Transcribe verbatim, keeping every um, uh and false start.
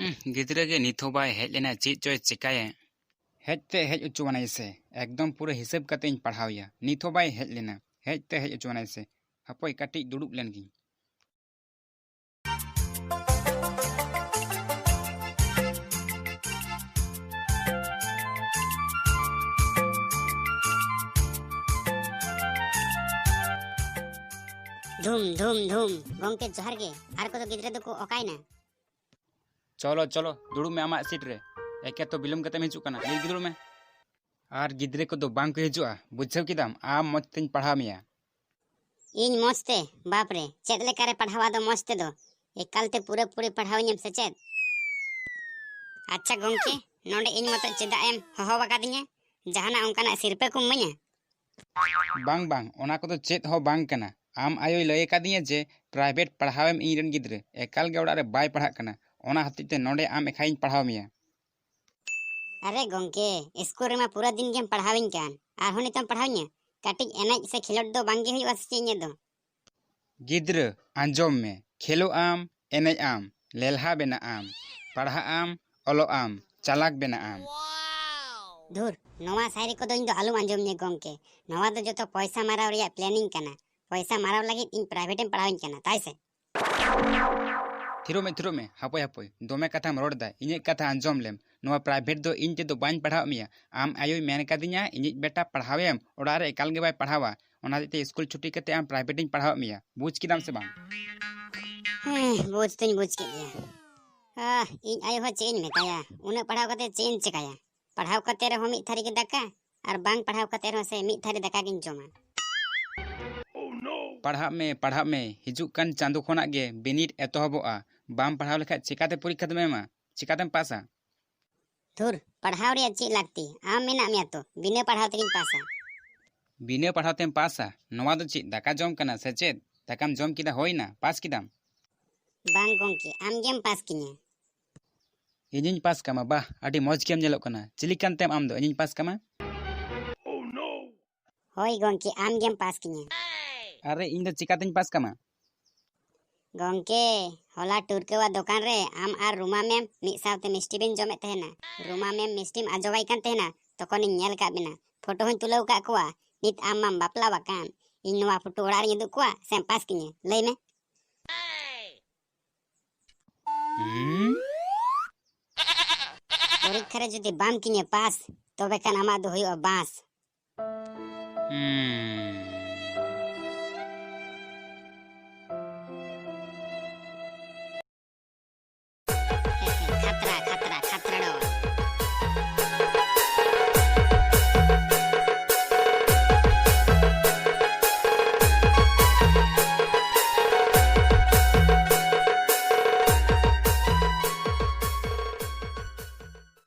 ᱩᱸᱦ, ᱜᱤᱫᱽᱨᱟᱹ ᱜᱮ ᱱᱤᱛ ᱦᱚᱸ ᱵᱟᱭ ᱦᱮᱡ ᱞᱮᱱᱟ, ᱪᱮᱫ ᱪᱚᱭ ᱪᱮᱠᱟᱭᱟ? ᱦᱮᱡ ᱛᱮ ᱦᱮᱡ ᱦᱚᱪᱚᱣᱟᱱᱟᱭ ᱥᱮ, ᱮᱠᱫᱚᱢ ᱯᱩᱨᱟᱹ ᱦᱤᱥᱟᱹᱵ ᱠᱟᱛᱮ ᱤᱧ ᱯᱟᱲᱦᱟᱣᱮᱭᱟ᱾ ᱱᱤᱛ ᱦᱚᱸ ᱵᱟᱭ ᱦᱮᱡ ᱞᱮᱱᱟ, ᱦᱮᱡ ᱛᱮ ᱦᱮᱡ ᱦᱚᱪᱚᱣᱟᱱᱟᱭ ᱥᱮ᱾ ᱦᱟᱯᱳᱭ ᱠᱟᱹᱴᱤᱡ ᱫᱩᱲᱩᱵ ᱞᱮᱱ ᱜᱤᱧ᱾ ᱫᱷᱩᱢ, ᱫᱷᱩᱢ, ᱫᱷᱩᱢ᱾ ᱜᱚᱝᱠᱮ, ᱡᱚᱦᱟᱨ ᱜᱮ᱾ ᱟᱨ ᱠᱚᱫᱚ ᱜᱤᱫᱽᱨᱟᱹ ᱫᱚᱠᱚ ᱚᱠᱟᱭᱮᱱᱟ? ᱪᱚᱞᱚ, ᱪᱚᱞᱚ, ᱫᱩᱲᱩᱵ ᱢᱮ ᱟᱢᱟᱜ ᱥᱤᱴ ᱨᱮ᱾ ᱮᱠᱮ ᱛᱚ ᱵᱤᱞᱚᱢ ᱠᱟᱛᱮᱢ ᱦᱤᱡᱩᱜ ᱠᱟᱱᱟ, ᱱᱤᱛ ᱜᱮ ᱫᱩᱲᱩᱵ ᱢᱮ᱾ ᱟᱨ ᱜᱤᱫᱽᱨᱟᱹ ᱠᱚᱫᱚ ᱵᱟᱝ ᱠᱚ ᱦᱤᱡᱩᱜᱼᱟ, ᱵᱩᱡᱷᱟᱹᱣ ᱠᱮᱫᱟᱢ? ᱟᱢ ᱢᱚᱡᱽ ᱛᱮᱧ ᱯᱟᱲᱦᱟᱣ ᱢᱮᱭᱟ᱾ ᱤᱧ ᱢᱚᱡᱽ ᱛᱮ? ᱵᱟᱯ ᱨᱮ, ᱪᱮᱫ ᱞᱮᱠᱟ ᱨᱮ ᱯᱟᱲᱦᱟᱣ ᱟᱫᱚ ᱢᱚᱡᱽ ᱛᱮᱫᱚ? ᱮᱠᱟᱞ ᱛᱮ ᱯᱩᱨᱟᱹ ᱯᱩᱨᱤ ᱯᱟᱲᱦᱟᱣᱤᱧ ᱮᱢ ᱥᱮ ᱪᱮᱫ? ᱟᱪᱪᱷᱟ ᱜᱚᱝᱠᱮ, ᱱᱚᱰᱮ ᱤᱧ ᱢᱚᱛᱚ ᱪᱮᱫᱟᱜ ᱮᱢ ᱦᱚᱦᱚ ᱟᱠᱟᱫᱤᱧᱟ? ᱡᱟᱦᱟᱱᱟᱜ ᱚᱱᱠᱟᱱᱟᱜ ᱥᱤᱨᱯᱟᱹ ᱠᱚᱢ ᱤᱢᱟᱹᱧᱟ? ᱵᱟᱝ, ᱵᱟᱝ, ᱚᱱᱟ ᱠᱚᱫᱚ ᱪᱮᱫ ᱦᱚᱸ ᱵᱟᱝ ᱠᱟᱱᱟ᱾ ᱟᱢ ᱟᱭᱳᱭ ᱞᱟᱹᱭ ᱟᱠᱟᱫᱤᱧᱟ ᱡᱮ private ᱯᱟᱲᱦᱟᱣᱮᱢ ᱤᱧ ᱨᱮᱱ ᱜᱤᱫᱽᱨᱟᱹ, ᱮᱠᱟᱞ ᱜᱮ ᱚᱲᱟᱜ ᱨᱮ ᱵᱟᱭ ᱯᱟᱲᱦᱟᱜ ᱠᱟᱱᱟ, ᱚᱱᱟ ᱦᱚᱛᱮᱡ ᱛᱮ ᱱᱚᱰᱮ ᱟᱢ ᱮᱠᱷᱟᱭᱤᱧ ᱯᱟᱲᱦᱟᱣ ᱢᱮᱭᱟ᱾ ᱟᱨᱮ ᱜᱚᱝᱠᱮ, ᱤᱥᱠᱩᱞ ᱨᱮᱢᱟ ᱯᱩᱨᱟᱹ ᱫᱤᱱ ᱜᱮᱢ ᱯᱟᱲᱦᱟᱣᱤᱧ ᱠᱟᱱ, ᱟᱨᱦᱚᱸ ᱱᱤᱛᱚᱜ ᱯᱟᱲᱦᱟᱣᱤᱧᱟ? ᱠᱟᱹᱴᱤᱡ ᱮᱱᱮᱡ ᱥᱮ ᱠᱷᱮᱞᱳᱰ ᱫᱚ ᱵᱟᱝ ᱜᱮ ᱦᱩᱭᱩᱜᱼᱟ ᱥᱮ ᱪᱮᱫ ᱤᱧᱟᱹᱜ ᱫᱚ? ᱜᱤᱫᱽᱨᱟᱹ, ᱟᱸᱡᱚᱢ ᱢᱮ, ᱠᱷᱮᱞᱳᱜ ᱟᱢ, ᱮᱱᱮᱡ ᱟᱢ, ᱞᱮᱞᱦᱟ ᱵᱮᱱᱟᱜ ᱟᱢ, ᱯᱟᱲᱦᱟᱜ ᱟᱢ, ᱚᱞᱚᱜ ᱟᱢ, ᱪᱟᱞᱟᱠ ᱵᱮᱱᱟᱜ ᱟᱢ᱾ ᱫᱷᱩᱨ, ᱱᱚᱣᱟ ᱥᱟᱭᱨᱤ ᱠᱚᱫᱚ ᱤᱧ ᱫᱚ ᱟᱞᱚᱢ ᱟᱸᱡᱚᱢᱤᱧᱟᱹ ᱜᱚᱝᱠᱮ, ᱱᱚᱣᱟ ᱫᱚ ᱡᱚᱛᱚ ᱯᱚᱭᱥᱟ ᱢᱟᱨᱟᱣ ᱨᱮᱭᱟᱜ planning ᱠᱟᱱᱟ᱾ ᱯᱚᱭᱥᱟ ᱢᱟᱨᱟᱣ ᱞᱟᱹᱜᱤᱫ ᱤᱧ private ᱮᱢ ᱯᱟᱲᱦᱟᱣᱤᱧ ᱠᱟᱱᱟ, ᱛᱟᱭ ᱥᱮ? ᱛᱷᱤᱨᱚᱜ ᱢᱮ, ᱛᱷᱤᱨᱚᱜ ᱢᱮ, ᱦᱟᱯᱳᱭ, ᱦᱟᱯᱳᱭ, ᱫᱚᱢᱮ ᱠᱟᱛᱷᱟᱢ ᱨᱚᱲ ᱮᱫᱟ, ᱤᱧᱟᱹᱜ ᱠᱟᱛᱷᱟ ᱟᱸᱡᱚᱢ ᱞᱮᱢ᱾ ᱱᱚᱣᱟ private ᱫᱚ ᱤᱧ ᱛᱮᱫᱚ ᱵᱟᱹᱧ ᱯᱟᱲᱦᱟᱣ ᱢᱮᱭᱟ, ᱟᱢ ᱟᱭᱳᱭ ᱢᱮᱱ ᱠᱟᱫᱤᱧᱟ ᱤᱧᱤᱡ ᱵᱮᱴᱟ ᱯᱟᱲᱦᱟᱣᱮᱢ, ᱚᱲᱟᱜ ᱨᱮ ᱮᱠᱟᱞ ᱜᱮ ᱵᱟᱭ ᱯᱟᱲᱦᱟᱣᱟ, ᱚᱱᱟ ᱦᱚᱛᱮᱡ ᱛᱮ ᱤᱥᱠᱩᱞ ᱪᱷᱩᱴᱤ ᱠᱟᱛᱮ ᱟᱢ private ᱤᱧ ᱯᱟᱲᱦᱟᱣ ᱢᱮᱭᱟ, ᱵᱩᱡᱽ ᱠᱮᱫᱟᱢ ᱥᱮ ᱵᱟᱝ? ᱦᱮᱸ, ᱵᱩᱡᱽ ᱫᱚᱧ ᱵᱩᱡᱽ ᱠᱮᱫ ᱜᱮᱭᱟ᱾ ᱟᱦ, ᱤᱧ ᱟᱭᱳ ᱦᱚᱸ ᱪᱮᱫ ᱤᱧ ᱢᱮᱛᱟᱭᱟ, ᱩᱱᱟᱹᱜ ᱯᱟᱲᱦᱟᱣ ᱠᱟᱛᱮ ᱪᱮᱫ ᱤᱧ ᱪᱮᱠᱟᱭᱟ? ᱯᱟᱲᱦᱟᱣ ᱠᱟᱛᱮ ᱨᱮᱦᱚᱸ ᱢᱤᱫ ᱛᱷᱟᱹᱨᱤ ᱜᱮ ᱫᱟᱠᱟ, ᱟᱨ ᱵᱟᱝ ᱯᱟᱲᱦᱟᱣ ᱠᱟᱛᱮ ᱨᱮᱦᱚᱸ ᱥᱮ ᱢᱤᱫ ᱛᱷᱟᱹᱨᱤ ᱫᱟᱠᱟ ᱜᱤᱧ ᱡᱚᱢᱟ᱾ ᱯᱟᱲᱦᱟᱜ ᱢᱮ, ᱯᱟᱲᱦᱟᱜ ᱢᱮ, ᱦᱤᱡᱩᱜ ᱠᱟᱱ ᱪᱟᱸᱫᱳ ᱠᱷᱚᱱᱟᱜ ᱜᱮ ᱵᱤᱱᱤᱰ ᱮᱛᱚᱦᱚᱵᱚᱜᱼᱟ᱾ ᱵᱟᱢ ᱯᱟᱲᱦᱟᱣ ᱞᱮᱠᱷᱟᱡ ᱪᱮᱠᱟᱛᱮ ᱯᱚᱨᱤᱠᱠᱷᱟ ᱫᱚᱢ ᱮᱢᱟ? ᱪᱮᱠᱟᱛᱮᱢ ᱯᱟᱥᱟ? ᱫᱷᱩᱨ, ᱯᱟᱲᱦᱟᱣ ᱨᱮᱭᱟᱜ ᱪᱮᱫ ᱞᱟᱹᱠᱛᱤ? ᱟᱢ ᱢᱮᱱᱟᱜ ᱢᱮᱭᱟ ᱛᱚ, ᱵᱤᱱᱟᱹ ᱯᱟᱲᱦᱟᱣ ᱛᱮᱜᱤᱧ ᱯᱟᱥᱟ᱾ ᱵᱤᱱᱟᱹ ᱯᱟᱲᱦᱟᱣ ᱛᱮᱢ ᱯᱟᱥᱟ? ᱱᱚᱣᱟ ᱫᱚ ᱪᱮᱫ ᱫᱟᱠᱟ ᱡᱚᱢ ᱠᱟᱱᱟ ᱥᱮ ᱪᱮᱫ? ᱫᱟᱠᱟᱢ ᱡᱚᱢ ᱠᱮᱫᱟ, ᱦᱩᱭᱱᱟ, ᱯᱟᱥ ᱠᱮᱫᱟᱢ᱾ ᱵᱟᱝ ᱜᱚᱝᱠᱮ, ᱟᱢ ᱜᱮᱢ ᱯᱟᱥ ᱠᱤᱧᱟ᱾ ᱤᱧᱤᱧ ᱯᱟᱥ ᱠᱟᱢᱟ? ᱵᱟᱦ, ᱟᱹᱰᱤ ᱢᱚᱡᱽ ᱜᱮᱢ ᱧᱮᱞᱚᱜ ᱠᱟᱱᱟ᱾ ᱪᱤᱞᱤ ᱠᱟᱱᱛᱮᱢ ᱟᱢ ᱫᱚ, ᱤᱧᱤᱧ ᱯᱟᱥ ᱠᱟᱢᱟ? ᱦᱳᱭ ᱜᱚᱝᱠᱮ, ᱟᱢ ᱜᱮᱢ ᱯᱟᱥ ᱠᱤᱧᱟ᱾ ᱟᱨᱮ, ᱤᱧ ᱫᱚ ᱪᱤᱠᱟᱛᱤᱧ ᱯᱟᱥ ᱠᱟᱢᱟ? ᱜᱚᱝᱠᱮ, ᱦᱚᱞᱟ ᱴᱩᱨᱠᱟᱹᱣᱟᱜ ᱫᱚᱠᱟᱱ ᱨᱮ ᱟᱢ ᱟᱨ ᱨᱩᱢᱟ ᱢᱮᱢ ᱢᱤᱫ ᱥᱟᱶᱛᱮ ᱢᱤᱥᱴᱤ ᱵᱤᱱ ᱡᱚᱢᱮᱫ ᱛᱟᱦᱮᱱᱟ᱾ ᱨᱩᱢᱟ ᱢᱮᱢ ᱢᱤᱥᱴᱤᱢ ᱟᱡᱚᱣᱟᱭ ᱠᱟᱱ ᱛᱟᱦᱮᱱᱟ, ᱛᱚᱠᱷᱚᱱᱤᱧ ᱧᱮᱞ ᱟᱠᱟᱫ ᱵᱤᱱᱟ᱾ ᱯᱷᱳᱴᱳ ᱦᱚᱸᱧ ᱛᱩᱞᱟᱹᱣ ᱟᱠᱟᱫ ᱠᱚᱣᱟ᱾ ᱱᱤᱛ ᱟᱢ ᱢᱟᱢ ᱵᱟᱯᱞᱟ ᱟᱠᱟᱱ, ᱤᱧ ᱱᱚᱣᱟ ᱯᱷᱳᱴᱳ ᱚᱲᱟᱜ ᱨᱤᱧ ᱩᱫᱩᱜ ᱠᱚᱣᱟ ᱥᱮᱢ ᱯᱟᱥ ᱠᱤᱧᱟᱹ? ᱞᱟᱹᱭ ᱢᱮ᱾ ᱦᱩᱸ? ᱯᱚᱨᱤᱠᱠᱷᱟ ᱨᱮ ᱡᱩᱫᱤ ᱵᱟᱢ ᱠᱤᱧᱟᱹ ᱯᱟᱥ, ᱛᱚᱵᱮ ᱠᱷᱟᱱ ᱟᱢᱟᱜ ᱫᱚ ᱦᱩᱭᱩᱜᱼᱟ ᱵᱟᱸᱥ᱾ ᱦᱩᱸ᱾